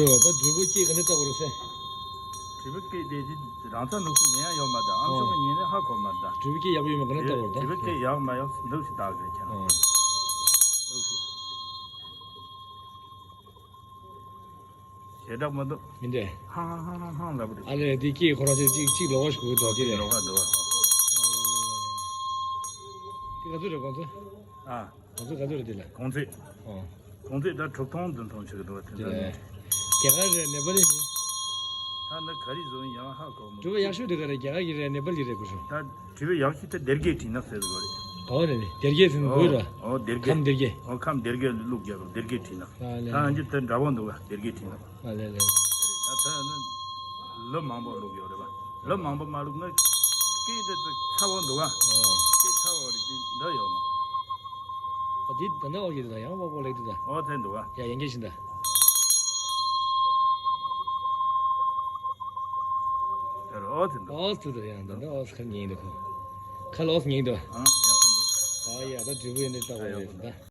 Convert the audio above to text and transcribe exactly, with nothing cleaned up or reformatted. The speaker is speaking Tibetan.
ད་དྲིལ་བུ་སྐད་ག་འདྲ་བཏགས་པ་རེད་ཟེར། དྲིལ་བུ་སྐད་དེ་རང་ཚ་འདུག་སེ་ཉན་ཡོད་མ་རེད། ཨ་མཆོག་གི་ཉན་ནས་ཧ་གོ་མ་རེད། དྲིལ་བུ་སྐད་ཡག་པོ་ཡོད་མ་ག་འདྲ་བཏགས་པ་རེད་ད། དྲིལ་བུ་སྐད་ཡག་མ་ཡག་འདུག་སེ་བཏགས་ཟེར་ཁྱེད་རང་། ཞེ་དྲག་མ་འདུག་མི་འདྲ། ཧང་ཧང་ཧང་ཧང་ལབ་རེད། ཨ་ལས་དེ་སྐད་ཁོ་རང་ཚོས་གཅིག་གཅིག་ལོགས་ཀ་ཞིག་གོ་གི་འདུག་དེ་རེད། ལོགས་ཀ་འདུག་ཨ། དེ་ག་ཚོད་རེད་གོང་ཚོད། ཨ། གོང་ཚོད་ག་ཚོད་རེད་དེ་ལ། གོང་ཚོད། ཨོ། གོང་ཚོད་ད་དྲུག་སྟོང་བདུན་སྟོང་ཞིག་འདུག་དེ་དེ་འདྲ་ལས། རེད། རྒྱ་གར་རེད་ནེ་པ་ལི་རེད། ད་ནི་ག་རེ་བཟོ་ཡིན་ཡང་ཧ་གོ་མི་དྲི་བ་ཡག་ཤོས་དེ་ག་རེད། རྒྱ་གར་གྱི་རེད་ནེ་པ་ལི་རེད་གོ་ཤོ། ད་དྲི་བ་ཡག་ཤོས་དེ་སྡེར་ཁའི་བྲིས་ན་ཟེར་དགོས་རེད། ག་བ་རེད་རེད། སྡེར་ཁའི་ཟིན་དགོས་ར། ཨོ་སྡེར་ཁའི། ཁམས་སྡེར་ཁའི། ཨོ་ཁམས་སྡེར་ཁའི་བླུགས་རྒྱབ་སྡེར་ཁའི་བྲིས་ན། ཨ་ལས། ད་ཨ་འདི་དེ་འདྲ་བོ་འདུག་བ་སྡེར་ཁའི་བྲིས་ན། ཨ་ལས་ལས། ད་ད་ནི་ལུ་མང་པོ་བླུགས་ཡོད་རེད་བ། ལུ་མང་པོ་མ་བླུགས་ན་སྐད་དེ་ཚ་བོ་འདུག་བ། ཨོ། སྐད་ཚ་བོ་རེད་འདི་འདྲ་ཡོད་མ། ཨ་འདི་ད་ནི་ཨོ་ཡེ་ད་ཡང་པོ་པོ་ལེགས་འདུག་ད། ཨོ་དེ་འདུག་བ། ཡ་ཡན་གྱི་བཞིན་ད། ཨོ་དེ་འདུག་ཨོ་ཙི་ད་ཡང་ད་ནི་ཨོ་ཙི་ཁ་ཉིན་འདུག་ཁ་ལོ་ཙི་ཉིན་འདུག་ཨ་ཡག་པོ་འདུག་ཨ་ཡ་ད་དྲིལ་བུ་ཡིན་འདི་ལྟ་བ་ཡོད་ད།